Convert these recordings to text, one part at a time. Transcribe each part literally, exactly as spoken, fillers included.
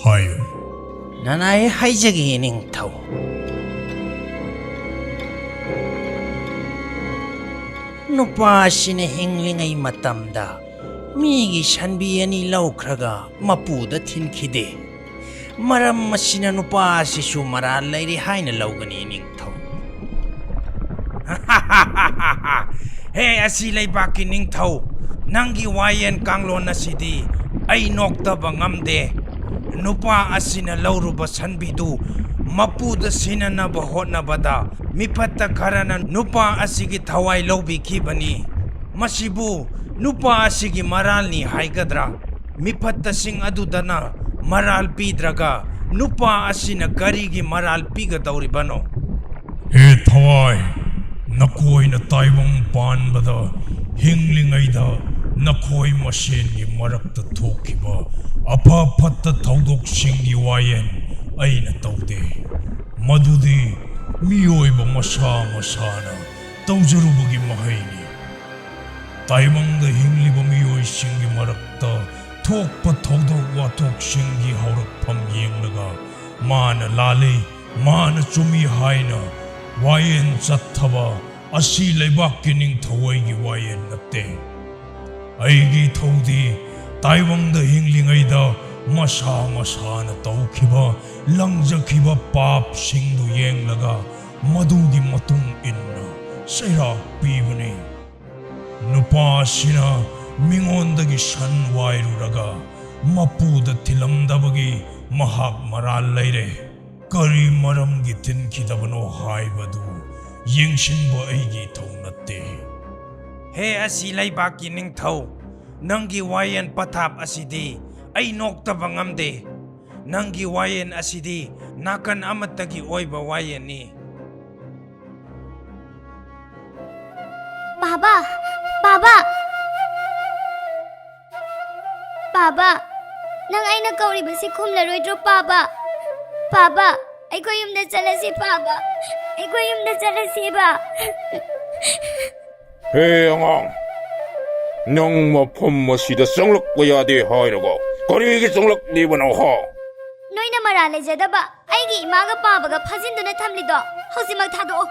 ꯍꯥꯏꯌꯨ꯫ ꯅꯅꯥꯏ ꯍꯥꯏꯖꯒꯦ, ꯅꯤꯡꯊꯧ꯫ ꯅꯨꯄꯥ ꯑꯁꯤꯅ ꯍꯤꯡꯂꯤꯉꯩ ꯃꯇꯝꯗ ꯃꯤꯒꯤ ꯁꯟꯕꯤ ꯑꯅꯤ ꯂꯧꯈ꯭ꯔꯒ ꯃꯄꯨꯗ ꯊꯤꯟꯈꯤꯗꯦ꯫ ꯃꯔꯝ ꯑꯁꯤꯅ ꯅꯨꯄꯥ ꯑꯁꯤꯁꯨ ꯃꯔꯥꯜ ꯂꯩꯔꯦ ꯍꯥꯏꯅ ꯂꯧꯒꯅꯤ, ꯅꯤꯡꯊꯧ꯫ ꯍꯦ, ꯑꯁꯤ ꯂꯩꯕꯥꯛꯀꯤ ꯅꯤꯡꯊꯧ, ꯅꯪꯒꯤ ꯋꯥꯌꯦꯟ ꯀꯥꯡꯂꯣꯟ ꯑꯁꯤꯗꯤ ꯑꯩ ꯅꯣꯛꯇꯕ ꯉꯝꯗꯦ꯫ ꯅꯨꯄꯥ ꯑꯁꯤꯅ ꯂꯧꯔꯨꯕ ꯁꯟꯕꯤꯗꯨ ꯃꯄꯨꯗ ꯁꯤꯟꯅꯅꯕ ꯍꯣꯠꯅꯕꯗ ꯃꯤꯐꯠꯇ ꯈꯔꯅ ꯅꯨꯄꯥ ꯑꯁꯤꯒꯤ ꯊꯋꯥꯏ ꯂꯧꯕꯤꯈꯤꯕꯅꯤ꯫ ꯃꯁꯤꯕꯨ ꯅꯨꯄꯥ ꯑꯁꯤꯒꯤ ꯃꯔꯥꯜꯅꯤ ꯍꯥꯏꯒꯗ꯭ꯔꯥ? ꯃꯤꯐꯠꯇꯁꯤꯡ ꯑꯗꯨꯗꯅ ꯃꯔꯥꯜ ꯄꯤꯗ꯭ꯔꯒ ꯅꯨꯄꯥ ꯑꯁꯤꯅ ꯀꯔꯤꯒꯤ ꯃꯔꯥꯜ ꯄꯤꯒꯗꯧꯔꯤꯕꯅꯣ? ꯍꯦ ꯊꯋꯥꯏ, ꯅꯈꯣꯏꯅ ꯇꯥꯏꯕꯪ ꯄꯥꯟꯕꯗ ꯍꯤꯡꯂꯤꯉꯩꯗ ꯅꯈꯣꯏ ꯃꯁꯦꯟꯒꯤ ꯃꯔꯛꯇ ꯊꯣꯛꯈꯤꯕ ꯑꯐ ꯐꯠꯇ ꯊꯧꯗꯣꯛꯁꯤꯡꯒꯤ ꯋꯥꯌꯦꯟ ꯑꯩꯅ ꯇꯧꯗꯦ꯫ ꯃꯗꯨꯗꯤ ꯃꯤꯑꯣꯏꯕ ꯃꯁꯥ ꯃꯁꯥꯅ ꯇꯧꯖꯔꯨꯕꯒꯤ ꯃꯍꯩꯅꯤ꯫ ꯇꯥꯏꯕꯪꯗ ꯍꯤꯡꯂꯤꯕ ꯃꯤꯑꯣꯏꯁꯤꯡꯒꯤ ꯃꯔꯛꯇ ꯊꯣꯛꯄ ꯊꯧꯗꯣꯛ ꯋꯥꯊꯣꯛꯁꯤꯡꯒꯤ ꯍꯧꯔꯛꯐꯝ ꯌꯦꯡꯂꯒ ꯃꯥꯅ ꯂꯥꯜꯂꯤ, ꯃꯥꯅ ꯆꯨꯝꯃꯤ ꯍꯥꯏꯅ ꯋꯥꯌꯦꯟ ꯆꯠꯊꯕ ꯑꯁꯤ ꯂꯩꯕꯥꯛꯀꯤ ꯅꯤꯡꯊꯧ ꯑꯩꯒꯤ ꯋꯥꯌꯦꯟ ꯅꯠꯇꯦ꯫ ꯑꯩꯒꯤ ꯊꯧꯗꯤ ꯇꯥꯏꯕꯪꯗ ꯍꯤꯡꯂꯤꯉꯩꯗ ꯃꯁꯥ ꯃꯁꯥꯅ ꯇꯧꯈꯤꯕ, ꯂꯪꯖꯈꯤꯕ ꯄꯥꯞꯁꯤꯡꯗꯨ ꯌꯦꯡꯂꯒ ꯃꯗꯨꯒꯤ ꯃꯇꯨꯡ ꯏꯟꯅ ꯆꯩꯔꯥꯛ ꯄꯤꯕꯅꯤ꯫ ꯅꯨꯄꯥ ꯑꯁꯤꯅ ꯃꯤꯉꯣꯟꯗꯒꯤ ꯁꯟ ꯋꯥꯏꯔꯨꯔꯒ ꯃꯄꯨꯗ ꯊꯤꯜꯂꯝꯗꯕꯒꯤ ꯃꯍꯥꯛ ꯃꯔꯥꯜ ꯂꯩꯔꯦ꯫ ꯀꯔꯤ ꯃꯔꯝꯒꯤ ꯊꯤꯟꯈꯤꯗꯕꯅꯣ ꯍꯥꯏꯕꯗꯨ ꯌꯦꯡꯁꯤꯟꯕ ꯑꯩꯒꯤ ꯏꯊꯧ ꯅꯠꯇꯦ꯫ ꯍꯦ ꯑꯁꯤ ꯂꯩꯕꯥꯛꯀꯤ ꯅꯤꯡꯊꯧ, ꯅꯪꯒꯤ ꯋꯥꯌꯦꯟ ꯄꯊꯥꯞ ꯑꯁꯤꯗꯤ ꯑꯩ ꯅꯣꯛꯇꯕ ꯉꯝꯗꯦ꯫ ꯅꯪꯒꯤ ꯋꯥꯌꯦꯟ ꯑꯁꯤꯗꯤ ꯅꯥꯀꯟ ꯑꯃꯠꯇꯒꯤ ꯑꯣꯏꯕ ꯋꯥꯌꯦꯟꯅꯤ꯫ ꯄꯥꯕ! ꯄꯥꯕ! ꯄꯥꯕ! ꯅꯪ ꯑꯩꯅ ꯀꯧꯔꯤꯕꯁꯤ ꯈꯨꯝꯂꯔꯣꯏꯗ꯭ꯔꯣ, ꯄꯥꯕ? ꯄꯥꯕ! ꯑꯩꯈꯣꯏ ꯌꯨꯝꯗ ꯆꯠꯂꯁꯤ, ꯄꯥꯕ! ꯑꯩꯈꯣꯏ ꯌꯨꯝꯗ ꯆꯠꯂꯁꯤꯕ! ꯍꯦ ꯑꯉꯥꯡ, ꯅꯪ ꯃꯐꯝ ꯑꯁꯤꯗ ꯆꯪꯂꯛꯄ ꯌꯥꯗꯦ ꯍꯥꯏꯔꯒ ꯀꯔꯤꯒꯤ ꯆꯪꯂꯛꯂꯤꯕꯅꯣ ꯍꯥ? ꯅꯣꯏꯅ ꯃꯔꯥꯜ ꯂꯩꯖꯗꯕ ꯑꯩꯒꯤ ꯏꯃꯥꯒ ꯄꯥꯕꯒ ꯐꯥꯖꯤꯟꯗꯨꯅ ꯊꯝꯂꯤꯗꯣ ꯍꯧꯖꯤꯛꯃꯛ ꯊꯥꯗꯣꯛꯑꯣ꯫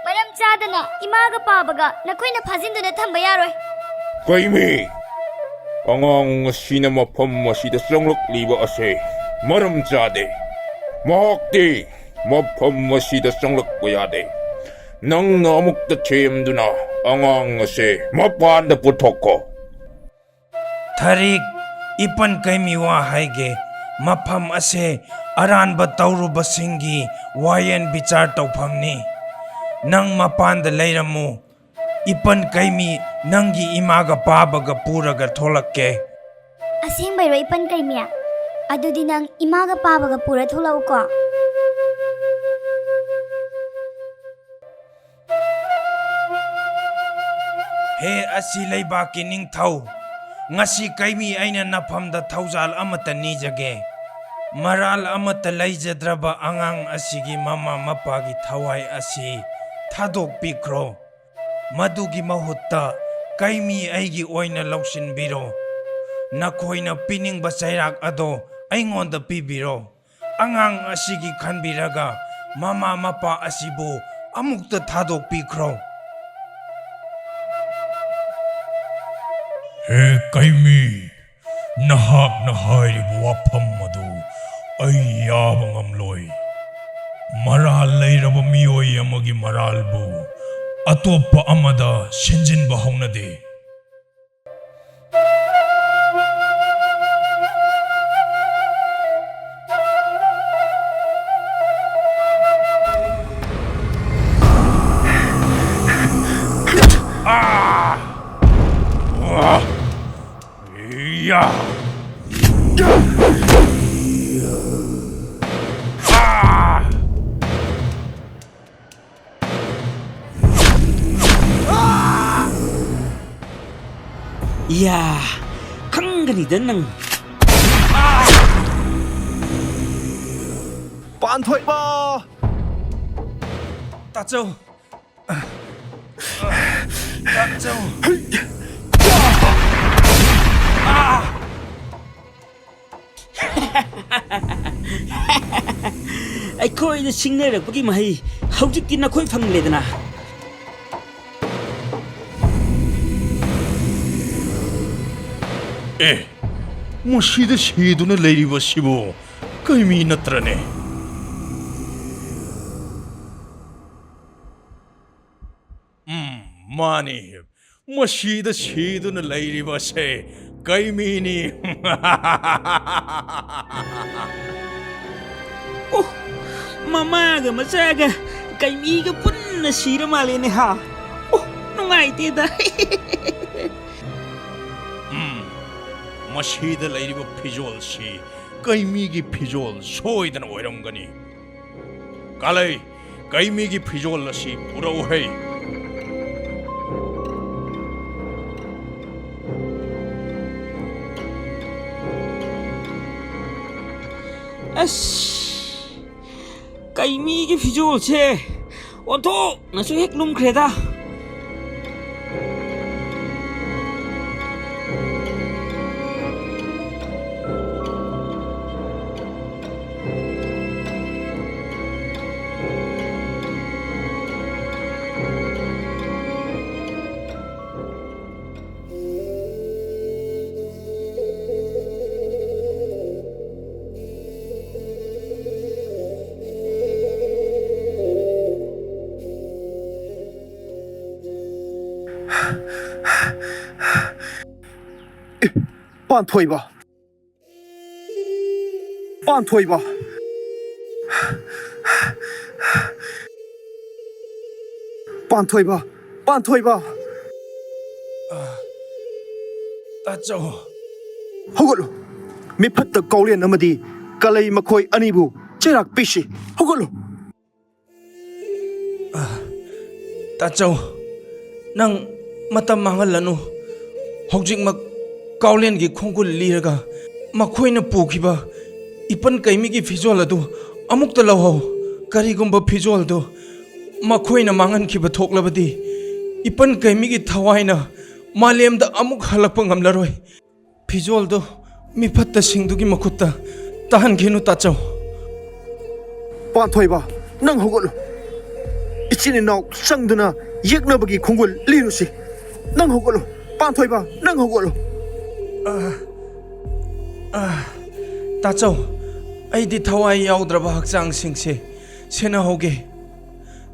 ꯃꯔꯝ ꯆꯥꯗꯅ ꯏꯃꯥꯒ ꯄꯥꯕꯒ ꯅꯈꯣꯏꯅ ꯐꯥꯖꯤꯟꯗꯨꯅ ꯊꯝꯕ ꯌꯥꯔꯣꯏ꯫ ꯀꯩꯃꯤ, ꯑꯉꯥꯡ ꯑꯁꯤꯅ ꯃꯐꯝ ꯑꯁꯤꯗ ꯆꯪꯂꯛꯂꯤꯕ ꯑꯁꯦ ꯃꯔꯝ ꯆꯥꯗꯦ꯫ ꯃꯍꯥꯛꯇꯤ ꯃꯐꯝ ꯑꯁꯤꯗ ꯆꯪꯂꯛꯄ ꯌꯥꯗꯦ꯫ ꯅꯪꯅ ꯑꯃꯨꯛꯇ ꯊꯦꯝꯗꯨꯅ ꯑꯉꯥꯡ ꯑꯁꯦ ꯃꯄꯥꯟꯗ ꯄꯨꯊꯣꯛꯈꯣ꯫ ꯊꯔꯤꯛ, ꯏꯄꯟ ꯀꯩꯃꯤ ꯋꯥ ꯍꯥꯏꯒꯦ꯫ ꯃꯐꯝ ꯑꯁꯦ ꯑꯔꯥꯟꯕ ꯇꯧꯔꯨꯕꯁꯤꯡꯒꯤ ꯋꯥꯌꯦꯟ ꯕꯤꯆꯥꯔ ꯇꯧꯐꯝꯅꯤ꯫ ꯅꯪ ꯃꯄꯥꯟꯗ ꯂꯩꯔꯝꯃꯨ꯫ ꯏꯄꯟ ꯀꯩꯃꯤ ꯅꯪꯒꯤ ꯏꯃꯥꯒ ꯄꯥꯕꯒ ꯄꯨꯔꯒ ꯊꯣꯛꯂꯛꯀꯦ꯫ ꯑꯁꯦꯡꯕꯩꯔꯣ ꯏꯄꯟ ꯀꯩꯃꯤ? ꯑꯗꯨꯗꯤ ꯅꯪ ꯏꯃꯥꯒ ꯄꯥꯕꯒ ꯄꯨꯔ ꯊꯣꯛꯂꯛꯎꯀꯣ꯫ ꯍꯦ ꯑꯁꯤ ꯂꯩꯕꯥꯛꯀꯤ ꯅꯤꯡꯊꯧ, ꯉꯁꯤ ꯀꯩꯃꯤ ꯑꯩꯅ ꯅꯐꯝꯗ ꯊꯧꯖꯥꯜ ꯑꯃꯠꯇ ꯅꯤꯖꯒꯦ꯫ ꯃꯔꯥꯜ ꯑꯃꯠꯇ ꯂꯩꯖꯗ꯭ꯔꯕ ꯑꯉꯥꯡ ꯑꯁꯤꯒꯤ ꯃꯃꯥ ꯃꯄꯥꯒꯤ ꯊꯋꯥꯏ ꯑꯁꯤ ꯊꯥꯗꯣꯛꯄꯤꯈ꯭ꯔꯣ꯫ ꯃꯗꯨꯒꯤ ꯃꯍꯨꯠꯇ ꯀꯩꯃꯤ ꯑꯩꯒꯤ ꯑꯣꯏꯅ ꯂꯧꯁꯤꯟꯕꯤꯔꯣ꯫ ꯅꯈꯣꯏꯅ ꯄꯤꯅꯤꯡꯕ ꯆꯩꯔꯥꯛ ꯑꯗꯣ ꯑꯩꯉꯣꯟꯗ ꯄꯤꯕꯤꯔꯣ꯫ ꯑꯉꯥꯡ ꯑꯁꯤꯒꯤ ꯈꯟꯕꯤꯔꯒ ꯃꯃꯥ ꯃꯄꯥ ꯑꯁꯤꯕꯨ ꯑꯃꯨꯛꯇ ꯊꯥꯗꯣꯛꯄꯤꯈ꯭ꯔꯣ꯫ ꯍꯦ ꯀꯩꯃꯤ, ꯅꯍꯥꯛꯅ ꯍꯥꯏꯔꯤꯕ ꯋꯥꯐꯝ ꯑꯗꯨ ꯑꯩ ꯌꯥꯕ ꯉꯝꯂꯣꯏ꯫ ꯃꯔꯥꯜ ꯂꯩꯔꯕ ꯃꯤꯑꯣꯏ ꯑꯃꯒꯤ ꯃꯔꯥꯜꯕꯨ ꯑꯇꯣꯞꯄ ꯑꯃꯗ ꯁꯤꯟꯖꯤꯟꯕ ꯍꯧꯅꯗꯦ꯫ ꯏꯌꯥ, ꯈꯪꯒꯅꯤꯗ ꯅꯪ꯫ ꯄꯥꯟꯊꯣꯏꯕ! ꯇꯥꯆꯧ! ꯇꯥꯆꯧ! ꯑꯩꯈꯣꯏꯗ ꯁꯤꯡꯅꯔꯛꯄꯒꯤ ꯃꯍꯩ ꯍꯧꯖꯤꯛꯇꯤ ꯅꯈꯣꯏ ꯐꯪꯂꯦꯗꯅ꯫ ꯑꯦ, ꯃꯁꯤꯗ ꯁꯤꯗꯨꯅ ꯂꯩꯔꯤꯕꯁꯤꯕꯨ ꯀꯩꯃꯤ ꯅꯠꯇ꯭ꯔꯅꯦ? ꯎꯝ, ꯃꯥꯅꯤ꯫ ꯃꯁꯤꯗ ꯁꯤꯗꯨꯅ ꯂꯩꯔꯤꯕꯁꯦ ꯀꯩꯃꯤꯅꯤ꯫ ꯑꯣ, ꯃꯃꯥꯒ ꯃꯆꯥꯒ ꯀꯩꯃꯤꯒ ꯄꯨꯟꯅ ꯁꯤꯔ ꯃꯥꯜꯂꯦꯅꯦ ꯍꯥ? ꯑꯣ, ꯅꯨꯡꯉꯥꯏꯇꯦꯗ꯫ ꯎꯝ, ꯃꯁꯤꯗ ꯂꯩꯔꯤꯕ ꯐꯤꯖꯣꯜꯁꯤ ꯀꯩꯃꯤꯒꯤ ꯐꯤꯖꯣꯜ ꯁꯣꯏꯗꯅ ꯑꯣꯏꯔꯝꯒꯅꯤ꯫ ꯀꯥꯂꯩ, ꯀꯩꯃꯤꯒꯤ ꯐꯤꯖꯣꯜ ꯑꯁꯤ ꯄꯨꯔꯛꯎ ꯍꯦ꯫ ꯑꯁ, ꯀꯩꯃꯤꯒꯤ ꯐꯤꯖꯣꯜꯁꯦ ꯑꯣꯟꯊꯣꯛꯅꯁꯨ ꯍꯦꯛ ꯂꯨꯝꯈ꯭ꯔꯦꯗ꯫ ꯄꯥꯟꯊꯣꯏꯕ! ꯄꯥꯟꯊꯣꯏꯕ! ꯄꯥꯟꯊꯣꯏꯕ! ꯄꯥꯟꯊꯣꯏꯕ! ꯇꯥꯆꯧ꯫ ꯍꯧꯒꯠꯂꯨ! ꯃꯤꯐꯠꯇ ꯀꯥꯎꯂꯦꯟ ꯑꯃꯗꯤ ꯀꯂꯩ ꯃꯈꯣꯏ ꯑꯅꯤꯕꯨ ꯆꯩꯔꯥꯛ ꯄꯤꯁꯤ꯫ ꯍꯧꯒꯠꯂꯨ! ꯇꯥꯆꯧ, ꯅꯪ ꯃꯇꯝ ꯃꯥꯡꯍꯜꯂꯅꯨ꯫ ꯍꯧꯖꯤꯛꯃꯛ ꯀꯥꯎꯂꯦꯟꯒꯤ ꯈꯣꯡꯒꯨꯜ ꯂꯤꯔꯒ ꯃꯈꯣꯏꯅ ꯄꯨꯈꯤꯕ ꯏꯄꯟ ꯀꯩꯃꯤꯒꯤ ꯐꯤꯖꯣꯜ ꯑꯗꯨ ꯑꯃꯨꯛꯇ ꯂꯧꯍꯧ꯫ ꯀꯔꯤꯒꯨꯝꯕ ꯐꯤꯖꯣꯜꯗꯨ ꯃꯈꯣꯏꯅ ꯃꯥꯡꯍꯟꯈꯤꯕ ꯊꯣꯛꯂꯕꯗꯤ, ꯏꯄꯟ ꯀꯩꯃꯤꯒꯤ ꯊꯋꯥꯏꯅ ꯃꯥꯂꯦꯝꯗ ꯑꯃꯨꯛ ꯍꯜꯂꯛꯄ ꯉꯝꯂꯔꯣꯏ꯫ ꯐꯤꯖꯣꯜꯗꯨ ꯃꯤꯐꯠꯇꯁꯤꯡꯗꯨꯒꯤ ꯃꯈꯨꯠꯇ ꯇꯥꯍꯟꯈꯤꯅꯨ, ꯇꯥꯆꯧ꯫ ꯄꯥꯟꯊꯣꯏꯕ, ꯅꯪ ꯍꯧꯒꯠꯂꯨ꯫ ꯏꯆꯤꯟ ꯏꯅꯥꯎ ꯆꯪꯗꯨꯅ ꯌꯦꯛꯅꯕꯒꯤ ꯈꯣꯡꯒꯨꯜ ꯂꯤꯔꯨꯁꯤ꯫ ꯅꯪ ꯍꯧꯒꯠꯂꯨ, ꯄꯥꯟꯊꯣꯏꯕ, ꯅꯪ ꯍꯧꯒꯠꯂꯨ꯫ ꯑ, ꯑ, ꯇꯥꯆꯧ, ꯑꯩꯗꯤ ꯊꯋꯥꯏ ꯌꯥꯎꯗ꯭ꯔꯕ ꯍꯛꯆꯥꯡꯁꯤꯡꯁꯦ ꯁꯦꯟꯅꯍꯧꯒꯦ꯫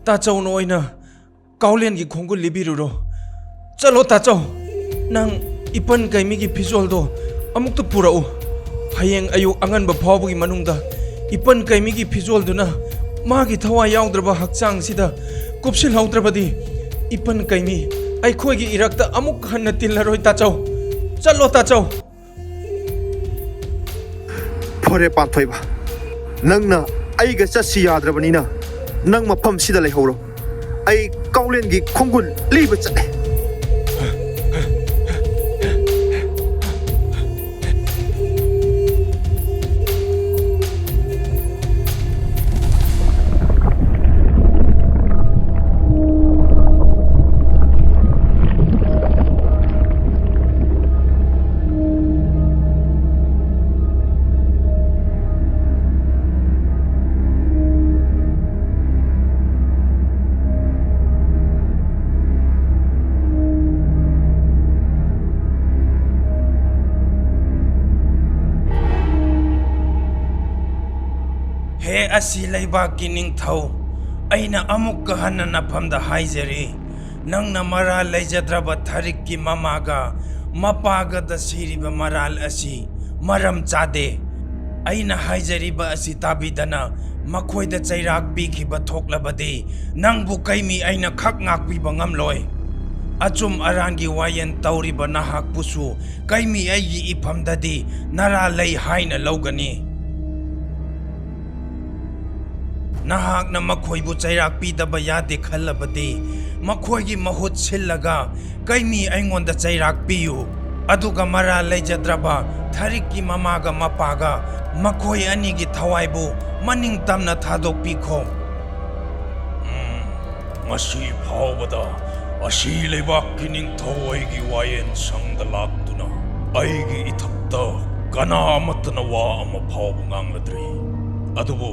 ꯇꯥꯆꯧꯅ ꯑꯣꯏꯅ ꯀꯥꯎꯂꯦꯟꯒꯤ ꯈꯣꯡꯒꯨꯜ ꯂꯤꯕꯤꯔꯨꯔꯣ꯫ ꯆꯠꯂꯣ ꯇꯥꯆꯧ, ꯅꯪ ꯏꯄꯟ ꯀꯩꯃꯤꯒꯤ ꯐꯤꯖꯣꯜꯗꯣ ꯑꯃꯨꯛꯇ ꯄꯨꯔꯛꯎ꯫ ꯍꯌꯦꯡ ꯑꯌꯨꯛ ꯑꯉꯟꯕ ꯐꯥꯎꯕꯒꯤ ꯃꯅꯨꯡꯗ ꯏꯄꯟ ꯀꯩꯃꯤꯒꯤ ꯐꯤꯖꯣꯜꯗꯨꯅ ꯃꯥꯒꯤ ꯊꯋꯥꯏ ꯌꯥꯎꯗ꯭ꯔꯕ ꯍꯛꯆꯥꯡꯁꯤꯗ ꯀꯨꯞꯁꯤꯜꯍꯧꯗ꯭ꯔꯕꯗꯤ, ꯏꯄꯟ ꯀꯩꯃꯤ ꯑꯩꯈꯣꯏꯒꯤ ꯏꯔꯛꯇ ꯑꯃꯨꯛ ꯍꯟꯅ ꯇꯤꯜꯂꯔꯣꯏ ꯇꯥꯆꯧ꯫ ꯆꯠꯂꯣ ꯇꯥꯆꯧ꯫ ꯐꯔꯦ ꯄꯥꯟꯊꯣꯏꯕ, ꯅꯪꯅ ꯑꯩꯒ ꯆꯠꯁꯤ ꯌꯥꯗ꯭ꯔꯕꯅꯤꯅ ꯅꯪ ꯃꯐꯝꯁꯤꯗ ꯂꯩꯍꯧꯔꯣ꯫ ꯑꯩ ꯀꯥꯎꯂꯦꯟꯒꯤ ꯈꯣꯡꯒꯨꯜ ꯂꯤꯕ ꯆꯠꯂꯦ꯫ ꯍꯦ ꯑꯁꯤ ꯂꯩꯕꯥꯛꯀꯤ ꯅꯤꯡꯊꯧ, ꯑꯩꯅ ꯑꯃꯨꯛꯀ ꯍꯟꯅ ꯅꯐꯝꯗ ꯍꯥꯏꯖꯔꯤ, ꯅꯪꯅ ꯃꯔꯥꯜ ꯂꯩꯖꯗ꯭ꯔꯕ ꯊꯔꯤꯛꯀꯤ ꯃꯃꯥꯒ ꯃꯄꯥꯒꯗ ꯁꯤꯔꯤꯕ ꯃꯔꯥꯜ ꯑꯁꯤ ꯃꯔꯝ ꯆꯥꯗꯦ꯫ ꯑꯩꯅ ꯍꯥꯏꯖꯔꯤꯕ ꯑꯁꯤ ꯇꯥꯕꯤꯗꯅ ꯃꯈꯣꯏꯗ ꯆꯩꯔꯥꯛ ꯄꯤꯈꯤꯕ ꯊꯣꯛꯂꯕꯗꯤ ꯅꯪꯕꯨ ꯀꯩꯃꯤ ꯑꯩꯅ ꯈꯛ ꯉꯥꯛꯄꯤꯕ ꯉꯝꯂꯣꯏ꯫ ꯑꯆꯨꯝ ꯑꯔꯥꯟꯒꯤ ꯋꯥꯌꯦꯜ ꯇꯧꯔꯤꯕ ꯅꯍꯥꯛꯄꯨꯁꯨ ꯀꯩꯃꯤ ꯑꯩꯒꯤ ꯏꯐꯝꯗꯗꯤ ꯅꯔꯥ ꯂꯩ ꯍꯥꯏꯅ ꯂꯧꯒꯅꯤ꯫ ꯅꯍꯥꯛꯅ ꯃꯈꯣꯏꯕꯨ ꯆꯩꯔꯥꯛ ꯄꯤꯗꯕ ꯌꯥꯗꯦ ꯈꯜꯂꯕꯗꯤ, ꯃꯈꯣꯏꯒꯤ ꯃꯍꯨꯠ ꯁꯤꯜꯂꯒ ꯀꯩꯃꯤ ꯑꯩꯉꯣꯟꯗ ꯆꯩꯔꯥꯛ ꯄꯤꯌꯨ꯫ ꯑꯗꯨꯒ ꯃꯔꯥꯜ ꯂꯩꯖꯗ꯭ꯔꯕ ꯊꯔꯤꯛꯀꯤ ꯃꯃꯥꯒ ꯃꯄꯥꯒ ꯃꯈꯣꯏ ꯑꯅꯤꯒꯤ ꯊꯋꯥꯏꯕꯨ ꯃꯅꯤꯡ ꯇꯝꯅ ꯊꯥꯗꯣꯛꯄꯤꯈꯣ꯫ ꯎꯝ, ꯉꯁꯤ ꯐꯥꯎꯕꯗ ꯑꯁꯤ ꯂꯩꯕꯥꯛꯀꯤ ꯅꯤꯡꯊꯧ ꯑꯩꯒꯤ ꯋꯥꯌꯦꯜ ꯁꯪꯗ ꯂꯥꯛꯇꯨꯅ ꯑꯩꯒꯤ ꯏꯊꯛꯇ ꯀꯅꯥ ꯑꯃꯠꯇꯅ ꯋꯥ ꯑꯃ ꯐꯥꯎꯕ ꯉꯥꯡꯂꯗ꯭ꯔꯤ꯫ ꯑꯗꯨꯕꯨ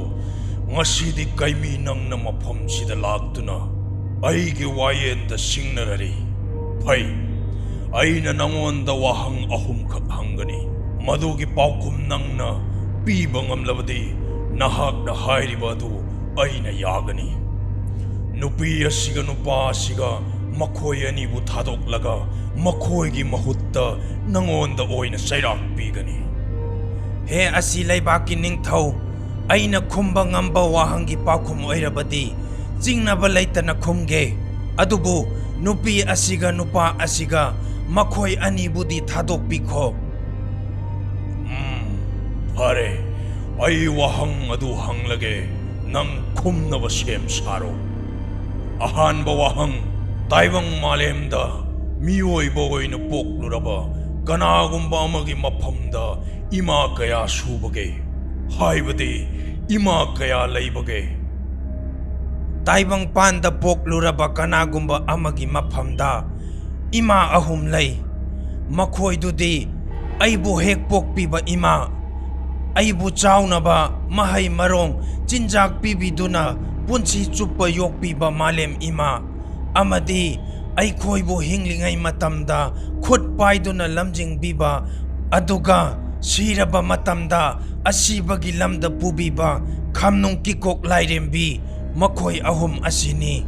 ꯉꯁꯤꯗꯤ ꯀꯩꯃꯤ ꯅꯪꯅ ꯃꯐꯝꯁꯤꯗ ꯂꯥꯛꯇꯨꯅ ꯑꯩꯒꯤ ꯋꯥꯌꯦꯟꯗ ꯁꯤꯡꯅꯔꯔꯤ꯫ ꯐꯩ, ꯑꯩꯅ ꯅꯉꯣꯟꯗ ꯋꯥꯍꯪ ꯑꯍꯨꯝꯈꯛ ꯍꯪꯒꯅꯤ꯫ ꯃꯗꯨꯒꯤ ꯄꯥꯎꯈꯨꯝ ꯅꯪꯅ ꯄꯤꯕ ꯉꯝꯂꯕꯗꯤ ꯅꯍꯥꯛꯅ ꯍꯥꯏꯔꯤꯕ ꯑꯗꯨ ꯑꯩꯅ ꯌꯥꯒꯅꯤ꯫ ꯅꯨꯄꯤ ꯑꯁꯤꯒ ꯅꯨꯄꯥ ꯑꯁꯤꯒ ꯃꯈꯣꯏ ꯑꯅꯤꯕꯨ ꯊꯥꯗꯣꯛꯂꯒ ꯃꯈꯣꯏꯒꯤ ꯃꯍꯨꯠꯇ ꯅꯉꯣꯟꯗ ꯑꯣꯏꯅ ꯆꯩꯔꯥꯛ ꯄꯤꯒꯅꯤ꯫ ꯍꯦ ꯑꯁꯤ ꯂꯩꯕꯥꯛꯀꯤ ꯅꯤꯡꯊꯧ, ꯑꯩꯅ ꯈꯨꯝꯕ ꯉꯝꯕ ꯋꯥꯍꯪꯒꯤ ꯄꯥꯎꯈꯨꯝ ꯑꯣꯏꯔꯕꯗꯤ ꯆꯤꯡꯅꯕ ꯂꯩꯇꯅ ꯈꯨꯝꯒꯦ꯫ ꯑꯗꯨꯕꯨ ꯅꯨꯄꯤ ꯑꯁꯤꯒ ꯅꯨꯄꯥ ꯑꯁꯤꯒ ꯃꯈꯣꯏ ꯑꯅꯤꯕꯨꯗꯤ ꯊꯥꯗꯣꯛꯄꯤꯈꯣ꯫ ꯎꯝ, ꯐꯔꯦ, ꯑꯩ ꯋꯥꯍꯪ ꯑꯗꯨ ꯍꯪꯂꯒꯦ, ꯅꯪ ꯈꯨꯝꯅꯕ ꯁꯦꯝ ꯁꯥꯔꯣ꯫ ꯑꯍꯥꯟꯕ ꯋꯥꯍꯪ, ꯇꯥꯏꯕꯪ ꯃꯥꯂꯦꯝꯗ ꯃꯤꯑꯣꯏꯕ ꯑꯣꯏꯅ ꯄꯣꯛꯂꯨꯔꯕ ꯀꯅꯥꯒꯨꯝꯕ ꯑꯃꯒꯤ ꯃꯐꯝꯗ ꯏꯃꯥ ꯀꯌꯥ ꯁꯨꯕꯒꯦ? ꯍꯥꯏꯕꯗꯤ ꯏꯃꯥ ꯀꯌꯥ ꯂꯩꯕꯒꯦ? ꯇꯥꯏꯕꯪꯄꯥꯟꯗ ꯄꯣꯛꯂꯨꯔꯕ ꯀꯅꯥꯒꯨꯝꯕ ꯑꯃꯒꯤ ꯃꯐꯝꯗ ꯏꯃꯥ ꯑꯍꯨꯝ ꯂꯩ꯫ ꯃꯈꯣꯏꯗꯨꯗꯤ ꯑꯩꯕꯨ ꯍꯦꯛ ꯄꯣꯛꯄꯤꯕ ꯏꯃꯥ, ꯑꯩꯕꯨ ꯆꯥꯎꯅꯕ ꯃꯍꯩ ꯃꯔꯣꯡ ꯆꯤꯟꯖꯥꯛ ꯄꯤꯕꯤꯗꯨꯅ ꯄꯨꯟꯁꯤ ꯆꯨꯞꯄ ꯌꯣꯛꯄꯤꯕ ꯃꯥꯂꯦꯝ ꯏꯃꯥ, ꯑꯃꯗꯤ ꯑꯩꯈꯣꯏꯕꯨ ꯍꯤꯡꯂꯤꯉꯩ ꯃꯇꯝꯗ ꯈꯨꯠ ꯄꯥꯏꯗꯨꯅ ꯂꯝꯖꯤꯡꯕꯤꯕ, ꯑꯗꯨꯒ ꯁꯤꯔꯕ ꯃꯇꯝꯗ ꯑꯁꯤꯕꯒꯤ ꯂꯝꯗ ꯄꯨꯕꯤꯕ ꯈꯝꯅꯨꯡ ꯀꯤꯀꯣꯛ ꯂꯥꯏꯔꯦꯝꯕꯤ, ꯃꯈꯣꯏ ꯑꯍꯨꯝ ꯑꯁꯤꯅꯤ꯫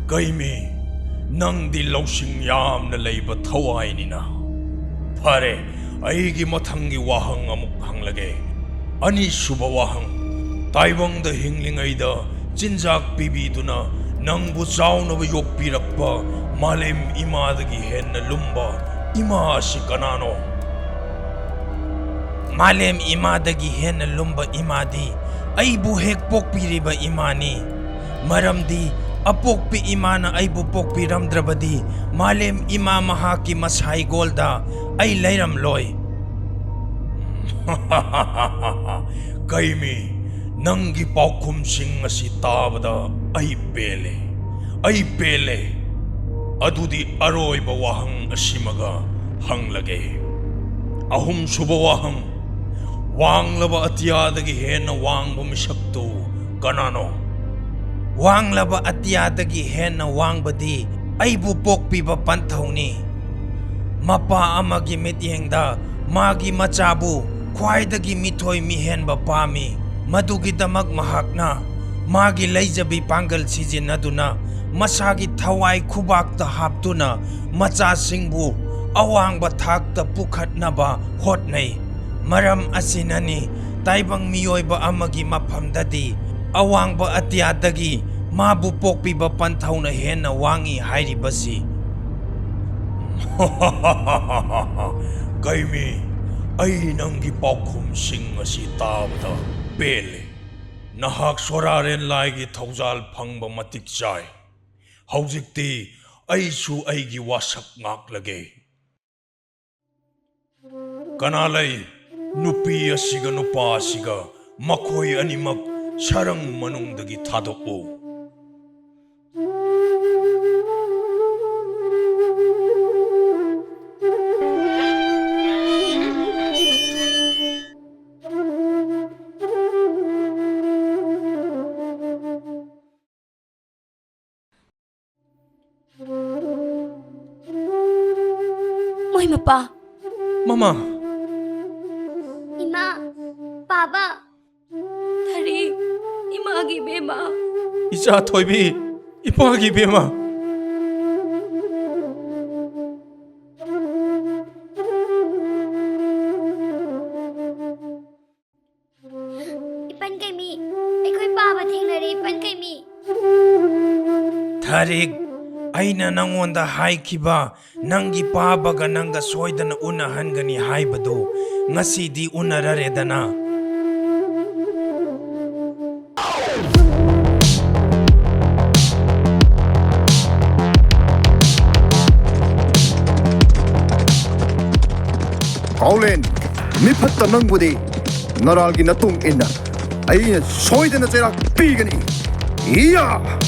ꯀꯩꯃꯤ, ꯅꯪꯗꯤ ꯂꯧꯁꯤꯡ ꯌꯥꯝꯅ ꯂꯩꯕ ꯊꯋꯥꯏꯅꯤꯅ꯫ ꯐꯔꯦ, ꯑꯩꯒꯤ ꯃꯊꯪꯒꯤ ꯋꯥꯍꯪ ꯑꯃꯨꯛ ꯍꯪꯂꯒꯦ꯫ ꯑꯅꯤꯁꯨꯕ ꯋꯥꯍꯪ, ꯇꯥꯏꯕꯪꯗ ꯍꯤꯡꯂꯤꯉꯩꯗ ꯆꯤꯟꯖꯥꯛ ꯄꯤꯕꯤꯗꯨꯅ ꯅꯪꯕꯨ ꯆꯥꯎꯅꯕ ꯌꯣꯛꯄꯤꯔꯛꯄ ꯃꯥꯂꯦꯝ ꯏꯃꯥꯗꯒꯤ ꯍꯦꯟꯅ ꯂꯨꯝꯕ ꯏꯃꯥ ꯑꯁꯤ ꯀꯅꯥꯅꯣ? ꯃꯥꯂꯦꯝ ꯏꯃꯥꯗꯒꯤ ꯍꯦꯟꯅ ꯂꯨꯝꯕ ꯏꯃꯥꯗꯤ ꯑꯩꯕꯨ ꯍꯦꯛ ꯄꯣꯛꯄꯤꯔꯤꯕ ꯏꯃꯥꯅꯤ꯫ ꯃꯔꯝꯗꯤ ꯑꯄꯣꯛꯄꯤ ꯏꯃꯥꯅ ꯑꯩꯕꯨ ꯄꯣꯛꯄꯤꯔꯝꯗ꯭ꯔꯕꯗꯤ ꯃꯥꯂꯦꯝ ꯏꯃꯥ ꯃꯍꯥꯛꯀꯤ ꯃꯁꯥꯏꯒꯣꯜꯗ ꯑꯩ ꯂꯩꯔꯝꯂꯣꯏ꯫ ꯀꯩꯃꯤ, ꯅꯪꯒꯤ ꯄꯥꯎꯈꯨꯝꯁꯤꯡ ꯑꯁꯤ ꯇꯥꯕꯗ ꯑꯩ ꯄꯦꯜꯂꯦ, ꯑꯩ ꯄꯦꯜꯂꯦ꯫ ꯑꯗꯨꯗꯤ ꯑꯔꯣꯏꯕ ꯋꯥꯍꯪ ꯑꯁꯤꯃꯒ ꯍꯪꯂꯒꯦ꯫ ꯑꯍꯨꯝꯁꯨꯕ ꯋꯥꯍꯪ, ꯋꯥꯡꯂꯕ ꯑꯇꯤꯌꯥꯗꯒꯤ ꯍꯦꯟꯅ ꯋꯥꯡꯕ ꯃꯤꯁꯛꯇꯨ ꯀꯅꯥꯅꯣ? ꯋꯥꯡꯂꯕ ꯑꯇꯤꯌꯥꯗꯒꯤ ꯍꯦꯟꯅ ꯋꯥꯡꯕꯗꯤ ꯑꯩꯕꯨ ꯄꯣꯛꯄꯤꯕ ꯄꯟꯊꯧꯅꯤ꯫ ꯃꯄꯥ ꯑꯃꯒꯤ ꯃꯤꯠꯌꯦꯡꯗ ꯃꯥꯒꯤ ꯃꯆꯥꯕꯨ ꯈ꯭ꯋꯥꯏꯗꯒꯤ ꯃꯤꯊꯣꯏ ꯃꯤꯍꯦꯟꯕ ꯄꯥꯝꯃꯤ꯫ ꯃꯗꯨꯒꯤꯗꯃꯛ ꯃꯍꯥꯛꯅ ꯃꯥꯒꯤ ꯂꯩꯖꯕꯤ ꯄꯥꯡꯒꯜ ꯁꯤꯖꯤꯟꯅꯗꯨꯅ ꯃꯁꯥꯒꯤ ꯊꯋꯥꯏ ꯈꯨꯕꯥꯛꯇ ꯍꯥꯞꯇꯨꯅ ꯃꯆꯥꯁꯤꯡꯕꯨ ꯑꯋꯥꯡꯕ ꯊꯥꯛꯇ ꯄꯨꯈꯠꯅꯕ ꯍꯣꯠꯅꯩ꯫ ꯃꯔꯝ ꯑꯁꯤꯅꯅꯤ ꯇꯥꯏꯕꯪ ꯃꯤꯑꯣꯏꯕ ꯑꯃꯒꯤ ꯃꯐꯝꯗꯗꯤ ꯑꯋꯥꯡꯕ ꯑꯇꯤꯌꯥꯗꯒꯤ ꯃꯥꯕꯨ ꯄꯣꯛꯄꯤꯕ ꯄꯟꯊꯧꯅ ꯍꯦꯟꯅ ꯋꯥꯡꯏ ꯍꯥꯏꯔꯤꯕꯁꯤ꯫ ꯀꯩꯃꯤ, ꯑꯩ ꯅꯪꯒꯤ ꯄꯥꯎꯈꯨꯝꯁꯤꯡ ꯑꯁꯤ ꯇꯥꯕꯗ ꯄꯦꯜꯂꯦ꯫ ꯅꯍꯥꯛ ꯁꯣꯔꯥꯔꯦꯟ ꯂꯥꯏꯒꯤ ꯊꯧꯖꯥꯜ ꯐꯪꯕ ꯃꯇꯤꯛ ꯆꯥꯏ꯫ ꯍꯧꯖꯤꯛꯇꯤ ꯑꯩꯁꯨ ꯑꯩꯒꯤ ꯋꯥꯁꯛ ꯉꯥꯛꯂꯒꯦ꯫ ꯀꯅꯥ ꯂꯩ? ꯅꯨꯄꯤ ꯑꯁꯤꯒ ꯅꯨꯄꯥ ꯑꯁꯤꯒ ꯃꯈꯣꯏ ꯑꯅꯤꯃꯛ ꯁꯔꯪ ꯃꯅꯨꯡꯗꯒꯤ ꯊꯥꯗꯣꯛꯎ꯫ ꯃꯣꯏ ꯃꯄꯥ꯫ ꯃꯃꯥ꯫ ꯏꯃꯥ꯫ ꯄꯥꯕ꯫ ꯊꯔꯤ꯫ ꯏꯃꯥꯒꯤ ꯏꯕꯦꯝꯃ꯫ ꯏꯆꯥ ꯊꯣꯏꯕꯤ꯫ ꯏꯄꯥꯒꯤ ꯏꯕꯦꯝꯃ꯫ ꯏꯄꯟ ꯀꯩꯃꯤ, ꯑꯩꯈꯣꯏ ꯄꯥꯕ ꯊꯦꯡꯅꯔꯦ, ꯏꯄꯟ ꯀꯩꯃꯤ꯫ ꯊꯥꯔꯤꯛ, ꯑꯩꯅ ꯅꯪꯉꯣꯟꯗ ꯍꯥꯏꯈꯤꯕ, ꯅꯪꯒꯤ ꯄꯥꯕꯒ ꯅꯪꯒ ꯁꯣꯏꯗꯅ ꯎꯅꯍꯟꯒꯅꯤ ꯍꯥꯏꯕꯗꯨ ꯉꯁꯤꯗꯤ ꯎꯅꯔꯔꯦꯗꯅ꯫ ꯀꯥꯎꯂꯦꯟ, ꯃꯤꯐꯠꯇ ꯅꯪꯕꯨꯗꯤ ꯅꯔꯥꯜꯒꯤ ꯃꯇꯨꯡ ꯏꯟꯅ ꯑꯩꯅ ꯁꯣꯏꯗꯅ ꯆꯩꯔꯥꯛ ꯄꯤꯒꯅꯤ꯫ ꯏꯌꯥ!